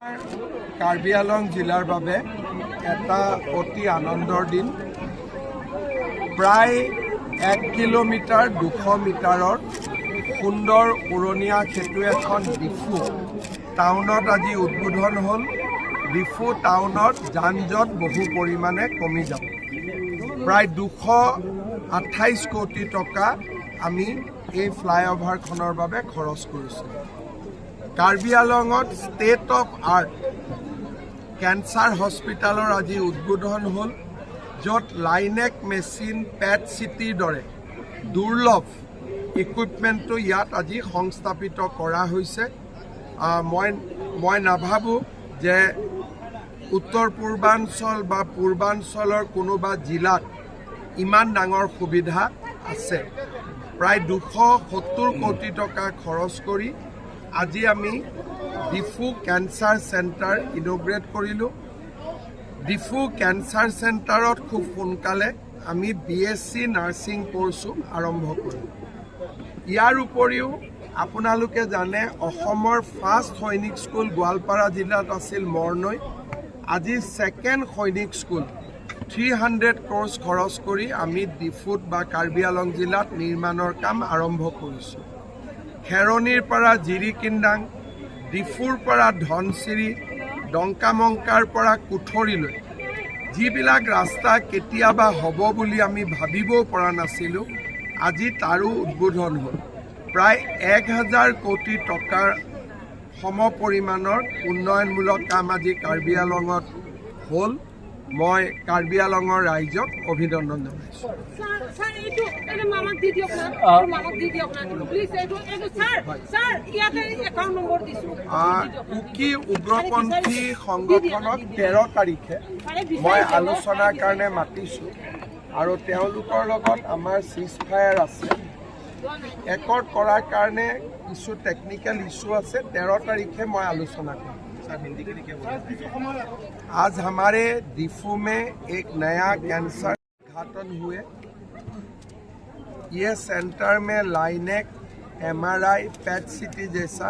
কাৰ্বি আলং জিলাৰ বাবে এটা অতি আনন্দৰ দিন। প্ৰায় 1 কিলোমিটাৰ 200 মিটাৰৰ সুন্দৰ উৰণীয়া সেতু এখন ডিফু টাউনত আজি উদ্বোধন হ'ল। ডিফু টাউনত যান জঁট বহু পৰিমাণে কমি যাব। প্ৰায় 228 কোটি টকা আমি এই ফ্লাইঅভাৰখনৰ বাবে খৰচ কৰিছোঁ। কাৰ্বি আলঙত ষ্টেট অফ আৰ্ট কেঞ্চাৰ হস্পিটেলৰ আজি উদ্বোধন হ'ল, য'ত লাইনেক মেচিন, পেট চিটিৰ দৰে দুৰ্লভ ইকুইপমেণ্টটো ইয়াত আজি সংস্থাপিত কৰা হৈছে। মই নাভাবোঁ যে উত্তৰ পূৰ্বাঞ্চল বা পূৰ্বাঞ্চলৰ কোনোবা জিলাত ইমান ডাঙৰ সুবিধা আছে। প্ৰায় 270 কোটি টকা খৰচ কৰি আজি আমি ডিফু কেঞ্চাৰ চেণ্টাৰ ইনঅগুৰেট কৰিলোঁ। ডিফু কেঞ্চাৰ চেণ্টাৰত খুব সোনকালে আমি বিএছচি নাৰ্ছিং কৰ্চো আৰম্ভ কৰিম। ইয়াৰ উপৰিও আপোনালোকে জানে, অসমৰ ফাৰ্ষ্ট সৈনিক স্কুল গোৱালপাৰা জিলাত আছিল মৰনৈ। আজি ছেকেণ্ড সৈনিক স্কুল 300 ক্ৰ'ৰ্ছ খৰচ কৰি আমি ডিফুত বা কাৰ্বি আলং জিলাত নিৰ্মাণৰ কাম আৰম্ভ কৰিছোঁ। খেৰণিৰ পৰা জিৰিকিন্দাং, ডিফুৰ পৰা ধনশিৰি, ডংকামংকাৰ পৰা কুঠৰীলৈ যিবিলাক ৰাস্তা কেতিয়াবা হ'ব বুলি আমি ভাবিবও পৰা নাছিলোঁ, আজি তাৰো উদ্বোধন হ'ল। প্ৰায় 1000 কোটি টকাৰ সমপৰিমাণৰ উন্নয়নমূলক কাম আজি কাৰ্বি আলঙত হ'ল। মই কাৰ্বি আলঙৰ ৰাইজক অভিনন্দন জনাইছোঁ। ছাৰ, ছাৰ, এইটো মামাক দি দিয়ক না। এইটো মামাক দি দিয়ক না প্লিজ। এইটো ছাৰ, ছাৰ, ইয়াতে একাউণ্ট নম্বৰ দিছো। কুকি উগ্ৰপন্থী সংগঠনক 13 তাৰিখে মই আলোচনাৰ কাৰণে মাতিছোঁ আৰু তেওঁলোকৰ লগত আমাৰ চিজ ফায়াৰ আছে। একৰ্ড কৰাৰ কাৰণে কিছু টেকনিকেল ইছ্যু আছে। 13 তাৰিখে মই আলোচনা কৰিম। आज हमारे डिफू में एक नया कैंसर उद्घाटन हुए। ये सेंटर में लाइनेक, एमआरआई, पेट सीटी जैसा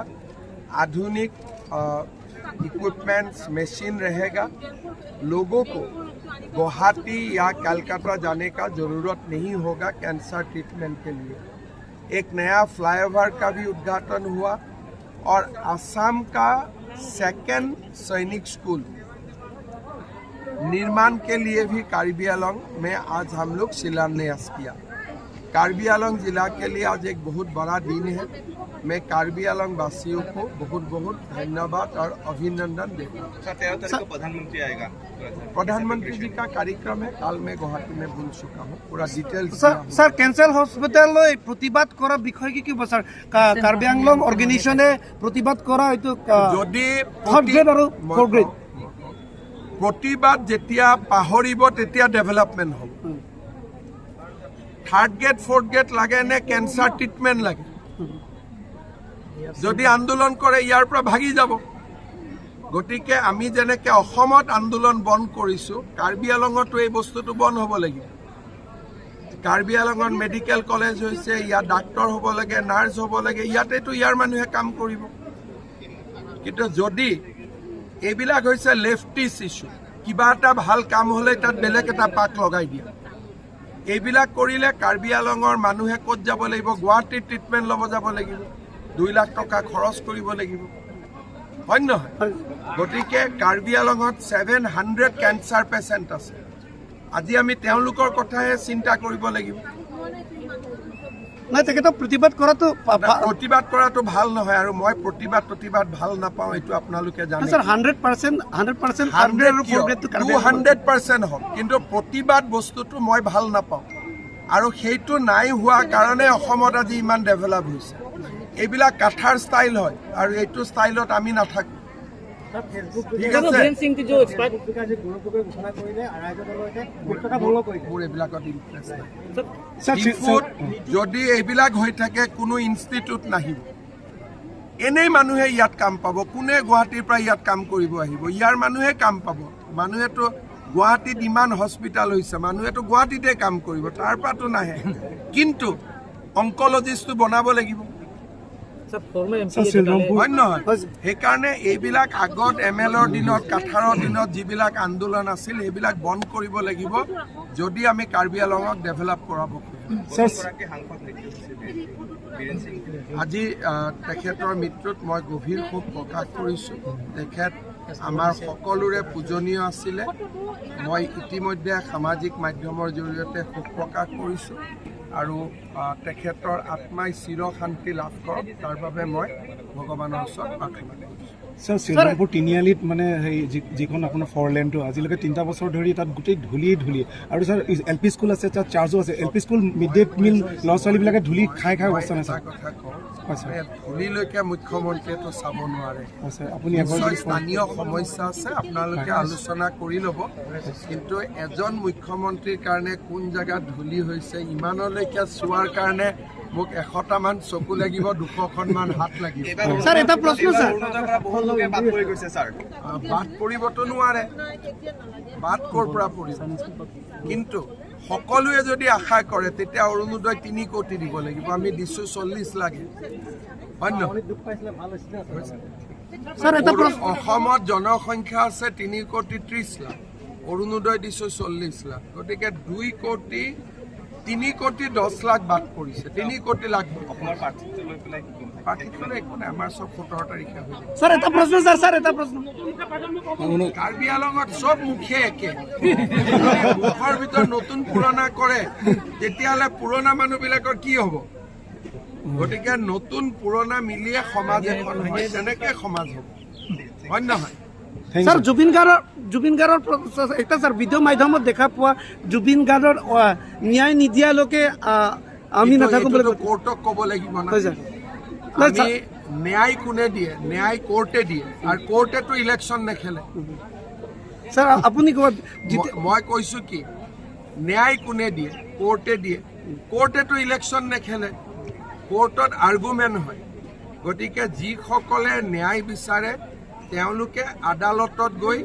आधुनिक इक्विपमेंट्स, मशीन रहेगा। लोगों को गुवाहाटी या कलकत्ता जाने का ज़रूरत नहीं होगा कैंसर ट्रीटमेंट के लिए। एक नया फ्लाईओवर का भी उद्घाटन हुआ और असम का सेकेंड सैनिक स्कूल निर्माण के लिए भी कार्बी आलोंग में आज हम लोग शिलान्यास किया। कार्बी आलोंग जिला के लिए आज एक बहुत बड़ा दिन है। मैं कार्बी आलोंग वासियों को बहुत बहुत धन्यवाद और अभिनंदन देता हूँ। सर, 13 तारीख को प्रधानमंत्री आएगा। प्रधानमंत्री जी का कार्यक्रम है, कल मैं गुवाहाटी में बोल चुका हूँ पूरा डिटेल्स। ছাৰ, ছাৰ, কেঞ্চাৰ হস্পিটেললৈ প্ৰতিবাদ কৰা বিষয় কি কিব ছাৰ? কাৰ্বি আংলং অৰ্গেনাইজেশ্যনে প্ৰতিবাদ কৰা এইটো যদি থাৰ্ড গ্ৰেড আৰু মই ফ'ৰ্থ গ্ৰেড কওঁ, প্ৰতিবাদ যেতিয়া পাহৰিব, তেতিয়া ডেভেলপমেণ্ট হ'ব। থাৰ্ড গ্ৰেড, ফ'ৰ্থ গ্ৰেড লাগে নে কেঞ্চাৰ ট্ৰিটমেণ্ট লাগে? যদি আন্দোলন কৰে, ইয়াৰ পৰা ভাগি যাব। গতিকে আমি যেনেকে অসমত আন্দোলন বন্ধ কৰিছোঁ, কাৰ্বি আলঙতো এই বস্তুটো বন্ধ হ'ব লাগিব। কাৰ্বি আলঙত মেডিকেল কলেজ হৈছে, ইয়াত ডাক্তৰ হ'ব লাগে, নাৰ্ছ হ'ব লাগে, ইয়াতেতো ইয়াৰ মানুহে কাম কৰিব। কিন্তু যদি এইবিলাক হৈছে লেফটিষ্ট ইছ্যু, কিবা এটা ভাল কাম হ'লে তাত বেলেগ এটা পাক লগাই দিয়া। এইবিলাক কৰিলে কাৰ্বি আলঙৰ মানুহে ক'ত যাব লাগিব? গুৱাহাটীত ট্ৰিটমেণ্ট ল'ব যাব লাগিব, 2 লাখ টকা খৰচ কৰিব লাগিব, হয় নহয়? গতিকে কাৰ্বি আলঙত 700 কেঞ্চাৰ পেচেণ্ট আছে। আজি আমি তেওঁলোকৰ কথাহে চিন্তা কৰিব লাগিব। নাই, তেখেতক প্ৰতিবাদ কৰাটো প্ৰতিবাদ কৰাটো ভাল নহয় আৰু মই প্ৰতিবাদ প্ৰতিবাদ ভাল নাপাওঁ, এইটো আপোনালোকে জানে। ছাৰ, 100%, 100% থাৰ্ড গ্ৰেড আৰু ফ'ৰ্থ গ্ৰেডটো 200% হওক, কিন্তু প্ৰতিবাদ বস্তুটো মই ভাল নাপাওঁ আৰু সেইটো নাই হোৱা কাৰণে অসমত আজি ইমান ডেভেলপ হৈছে। এইবিলাক কাথাৰ ষ্টাইল হয় আৰু এইটো ষ্টাইলত আমি নাথাকোঁ, ঠিক আছে? মোৰ এইবিলাকত ইণ্টাৰেষ্ট নাই। ডিফুত যদি এইবিলাক হৈ থাকে, কোনো ইনষ্টিটিউট নাহিব। এনেই মানুহে ইয়াত কাম পাব? কোনে গুৱাহাটীৰ পৰা ইয়াত কাম কৰিব আহিব? ইয়াৰ মানুহে কাম পাব। মানুহেতো গুৱাহাটীত ইমান হস্পিটেল হৈছে, মানুহেতো গুৱাহাটীতে কাম কৰিব, তাৰ পৰাতো নাহে। কিন্তু অংকলজিষ্টটো বনাব লাগিব। হয় নহয়? সেইকাৰণে এইবিলাক আগত এম.এল.ৰ দিনত, কাথাৰৰ দিনত যিবিলাক আন্দোলন আছিল, সেইবিলাক বন্ধ কৰিব লাগিব যদি আমি কাৰ্বি আলঙক ডেভেলপ কৰাব খোজোঁ। আজি তেখেতৰ মৃত্যুত মই গভীৰ শোক প্ৰকাশ কৰিছোঁ। তেখেত আমাৰ সকলোৰে পূজনীয় আছিলে। মই ইতিমধ্যে সামাজিক মাধ্যমৰ জৰিয়তে শোক প্ৰকাশ কৰিছোঁ আৰু তেখেতৰ আত্মাই চিৰ শান্তি লাভ কৰক তাৰ বাবে মই ভগৱানৰ ওচৰত প্ৰাৰ্থনা কৰিছোঁ। ছাৰ, শ্ৰীৰামপুৰ তিনিআলিত মানে সেই যিখন আপোনাৰ ফ'ৰ লেনটো আজিলৈকে 3টা বছৰ ধৰি তাত গোটেই ধূলি ধূলি আৰু ছাৰ এল পি স্কুল আছে, তাত চাৰ্জো আছে। L P school mid day meal ল'ৰা ছোৱালীবিলাকে ধূলি খাই খাই অৱস্থা নাই। কথা কওঁ, ধূলিলৈকে মুখ্যমন্ত্ৰীয়েতো চাব নোৱাৰে। আপুনি স্থানীয় সমস্যা আছে, আপোনালোকে আলোচনা কৰি ল'ব। কিন্তু এজন মুখ্যমন্ত্ৰীৰ কাৰণে কোন জেগাত ধূলি হৈছে ইমানলৈকে চোৱাৰ কাৰণে মোক 100টামান চকু লাগিব, 200খনমান হাত লাগিব। ছাৰ, এটা প্ৰশ্ন ছাৰ, বাদ পৰিবতো নোৱাৰে, বাদ ক'ৰ পৰা পৰিব? কিন্তু সকলোৱে যদি আশা কৰে তেতিয়া অৰুণোদয় 3 কোটি দিব লাগিব। আমি দিছোঁ 40 লাগে, হয় নহয়? অসমত জনসংখ্যা আছে 3 কোটি 30 লাখ, অৰুণোদয় দিছোঁ 40 লাখ, গতিকে 2 কোটি 3 কোটি 10 লাখ বাদ পৰিছে। 3 কোটি লাখ প্ৰাৰ্থিত্ব একো নাই, আমাৰ চব 17 তাৰিখে হৈ যায়। ছাৰ, এটা প্ৰশ্ন ছাৰ, ছাৰ এটা প্ৰশ্ন। কাৰ্বি আলঙত চব মুখে একে, মুখৰ ভিতৰত নতুন পুৰণা কৰে, তেতিয়াহ'লে পুৰণা মানুহবিলাকৰ কি হ'ব? গতিকে নতুন পুৰণা মিলিয়ে সমাজ এখন হয়, তেনেকে সমাজ হ'ব, হয় নহয়? ছাৰ, জুবিন গাৰ্গৰ এটা ছাৰ ভিডিঅ' মাধ্যমত দেখা পোৱা জুবিন গাৰ্গৰ ন্যায় নিদিয়ালৈকে আমি নাথাকো বুলি কোৰ্টক ক'ব লাগিব না। আমি ন্যায় কোনে দিয়ে? ন্যায় কোৰ্টে দিয়ে, আৰু কোৰ্টেতো ইলেকশ্যন নেখেলে। ছাৰ, আপুনি মই কৈছোঁ কি, ন্যায় কোনে দিয়ে? কোৰ্টে দিয়ে, কোৰ্টেতো ইলেকশ্যন নেখেলে, কোৰ্টত আৰ্গুমেণ্ট হয়। গতিকে যিসকলে ন্যায় বিচাৰে তেওঁলোকে আদালতত গৈ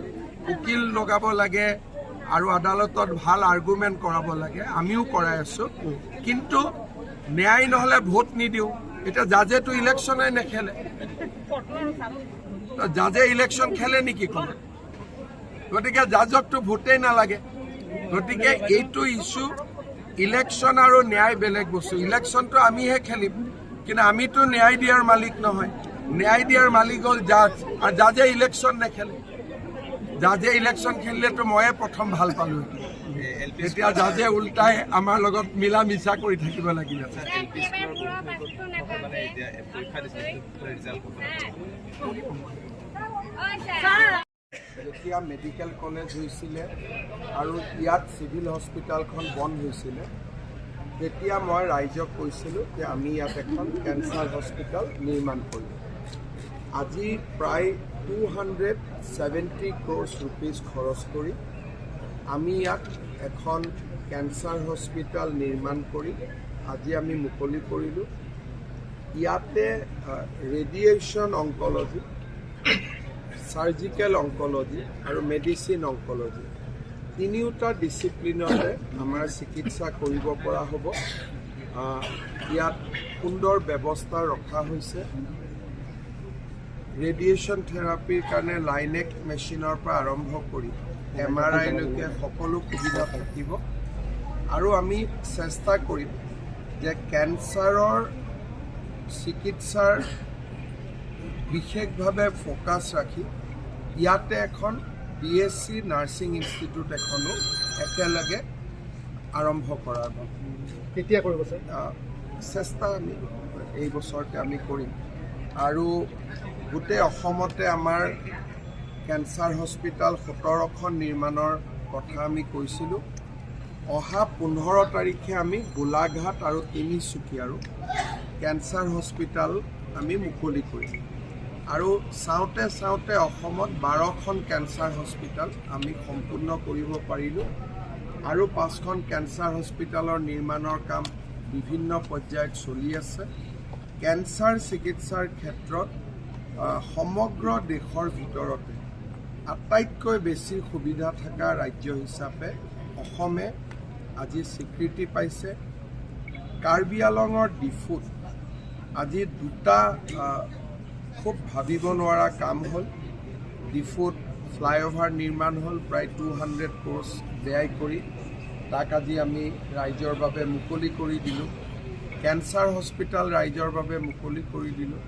উকিল লগাব লাগে আৰু আদালতত ভাল আৰ্গুমেণ্ট কৰাব লাগে। আমিও কৰাই আছোঁ, কিন্তু ন্যায় নহ'লে ভোট নিদিওঁ। এতিয়া জাজেতো ইলেকশ্যনে নেখেলে, জাজে ইলেকশ্যন খেলে নেকি কোনো? গতিকে জাজকতো ভোটেই নালাগে। গতিকে এইটো ইছ্যু ইলেকশ্যন আৰু ন্যায় বেলেগ বস্তু। ইলেকশ্যনটো আমিহে খেলিম, কিন্তু আমিতো ন্যায় দিয়াৰ মালিক নহয়। ন্যায় দিয়াৰ মালিক হ'ল জাজ, আৰু জাজে ইলেকশ্যন নেখেলে। জাজে ইলেকশ্যন খেলিলেতো ময়ে প্ৰথম ভাল পালোঁ, তেতিয়া জাজে উল্টাই আমাৰ লগত মিলা মিছা কৰি থাকিব লাগিলে। যেতিয়া মেডিকেল কলেজ হৈছিলে আৰু ইয়াত চিভিল হস্পিটেলখন বন্ধ হৈছিলে, তেতিয়া মই ৰাইজক কৈছিলোঁ যে আমি ইয়াত এখন কেঞ্চাৰ হস্পিটেল নিৰ্মাণ কৰিম। আজি প্ৰায় 270 ক্ৰ'ৰ্ছ ৰুপিজ খৰচ কৰি আমি ইয়াত এখন কেঞ্চাৰ হস্পিটেল নিৰ্মাণ কৰি আজি আমি মুকলি কৰিলোঁ। ইয়াতে ৰেডিয়েশ্যন অংকলজি, চাৰ্জিকেল অংকলজি আৰু মেডিচিন অংকলজি তিনিওটা ডিচিপ্লিনতে আমাৰ চিকিৎসা কৰিব পৰা হ'ব। ইয়াত সুন্দৰ ব্যৱস্থা ৰখা হৈছে। ৰেডিয়েশ্যন থেৰাপিৰ কাৰণে লাইনেক মেচিনৰ পৰা আৰম্ভ কৰি MRIলৈকে সকলো সুবিধা থাকিব। আৰু আমি চেষ্টা কৰিম যে কেঞ্চাৰৰ চিকিৎসাৰ বিশেষভাৱে ফ'কাছ ৰাখি ইয়াতে এখন BSc nursing institute এখনো একেলগে আৰম্ভ কৰাৰ বাবে কেতিয়া কৰিব ছাৰ? চেষ্টা আমি এই বছৰতে আমি কৰিম। আৰু গোটেই অসমতে আমাৰ কেঞ্চাৰ হস্পিটেল 17খন নিৰ্মাণৰ কথা আমি কৈছিলোঁ। অহা 15 তাৰিখে আমি গোলাঘাট আৰু তিনিচুকীয়াৰো কেঞ্চাৰ হস্পিটেল আমি মুকলি কৰিম। আৰু চাওঁতে চাওঁতে অসমত 12খন কেঞ্চাৰ হস্পিটেল আমি সম্পূৰ্ণ কৰিব পাৰিলোঁ আৰু 5খন কেঞ্চাৰ হস্পিটেলৰ নিৰ্মাণৰ কাম বিভিন্ন পৰ্যায়ত চলি আছে। কেঞ্চাৰ চিকিৎসাৰ ক্ষেত্ৰত সমগ্ৰ দেশৰ ভিতৰতে আটাইতকৈ বেছি সুবিধা থকা ৰাজ্য হিচাপে অসমে আজি স্বীকৃতি পাইছে। কাৰ্বি আলঙৰ ডিফুত আজি দুটা খুব ভাবিব নোৱাৰা কাম হ'ল। ডিফুত ফ্লাইঅভাৰ নিৰ্মাণ হ'ল প্ৰায় 200 ক্ৰ'ৰ্ছ ব্যয় কৰি, তাক আজি আমি ৰাইজৰ বাবে মুকলি কৰি দিলোঁ। কেঞ্চাৰ হস্পিটেল ৰাইজৰ বাবে মুকলি কৰি দিলোঁ।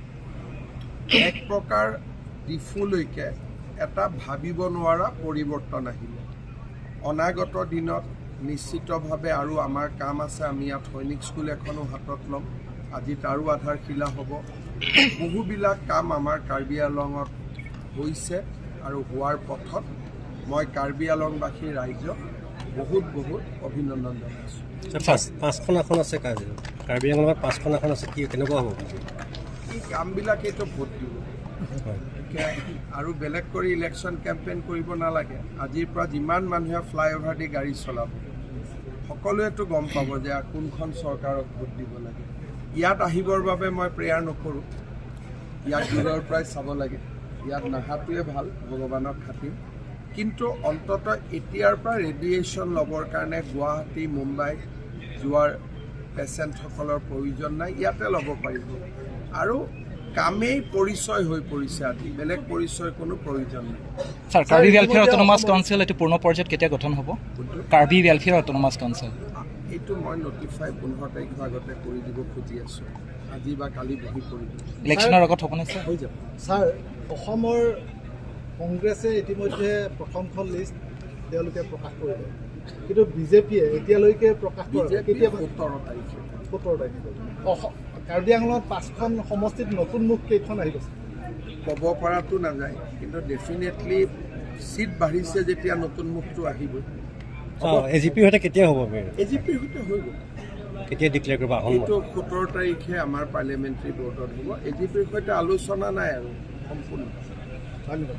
এক প্ৰকাৰ ডিফুলৈকে এটা ভাবিব নোৱাৰা পৰিৱৰ্তন আহিলে। অনাগত দিনত নিশ্চিতভাৱে আৰু আমাৰ কাম আছে। আমি ইয়াত সৈনিক স্কুল এখনো হাতত ল'ম, আজি তাৰো আধাৰশিলা হ'ব। বহুবিলাক কাম আমাৰ কাৰ্বি আংলঙত হৈছে আৰু হোৱাৰ পথত। মই কাৰ্বি আংলংবাসী ৰাইজক বহুত বহুত অভিনন্দন জনাইছোঁ। 5খন আসন আছে কাৰ্বি আংলঙত, 5খন আসন আছে, কি কেনেকুৱা হ'ব? এই কামবিলাকেইতো ভোট দিব আৰু বেলেগ কৰি ইলেকশ্যন কেম্পেইন কৰিব নালাগে। আজিৰ পৰা যিমান মানুহে ফ্লাইঅভাৰ দি গাড়ী চলাব, সকলোৱেতো গম পাব যে কোনখন চৰকাৰক ভোট দিব লাগে। ইয়াত আহিবৰ বাবে মই প্ৰেয়াৰ নকৰোঁ, ইয়াত দূৰৰ পৰাই চাব লাগে, ইয়াত নাহাটোৱে ভাল, ভগৱানক খাতিম। কিন্তু অন্ততঃ এতিয়াৰ পৰা ৰেডিয়েশ্যন ল'বৰ কাৰণে গুৱাহাটী, মুম্বাই যোৱাৰ পেচেণ্টসকলৰ প্ৰয়োজন নাই, ইয়াতে ল'ব পাৰিব। আৰু কামেই পৰিচয় হৈ পৰিছে আজি, বেলেগ পৰিচয় কোনো প্ৰয়োজন নাই। Sir, Karbi welfare autonomous council এইটো পূৰ্ণ পৰ্যায়ত কেতিয়া গঠন হ'ব? কাৰ্বি ৱেলফেয়াৰ অট'নমাছ কাউন্সিল এইটো মই নটিফাই 15 তাৰিখৰ আগতে কৰি দিব খুজি আছোঁ, আজি বা কালি বহি কৰি দিম। ইলেকশ্যনৰ আগত হ'বনে ছাৰ? হৈ যাব। ছাৰ, অসমৰ কংগ্ৰেছে ইতিমধ্যে প্ৰথমখন লিষ্ট তেওঁলোকে প্ৰকাশ কৰিলে, কিন্তু বিজেপিয়ে এতিয়ালৈকে প্ৰকাশ কৰা নাই। বিজেপি কেতিয়া? 17 তাৰিখে। 17 তাৰিখে। কাৰ্বি আংলঙত 5খন সমষ্টিত নতুন মুখ কেইখন আহিব? ক'ব পৰাটো নাযায়, কিন্তু ডেফিনেটলি চিট বাঢ়িছে যেতিয়া নতুন মুখটো আহিবই। এ জি পিৰ সৈতে কেতিয়া হ'ব? এ জি পিৰ সৈতে হৈ গ'ল। কেতিয়া ডিক্লেয়াৰ কৰিব আসন? এইটো 17 তাৰিখে আমাৰ পাৰ্লিয়ামেণ্টাৰী বৰ্ডত হ'ব। এ জি পিৰ সৈতে আলোচনা নাই আৰু সম্পূৰ্ণ। ধন্যবাদ।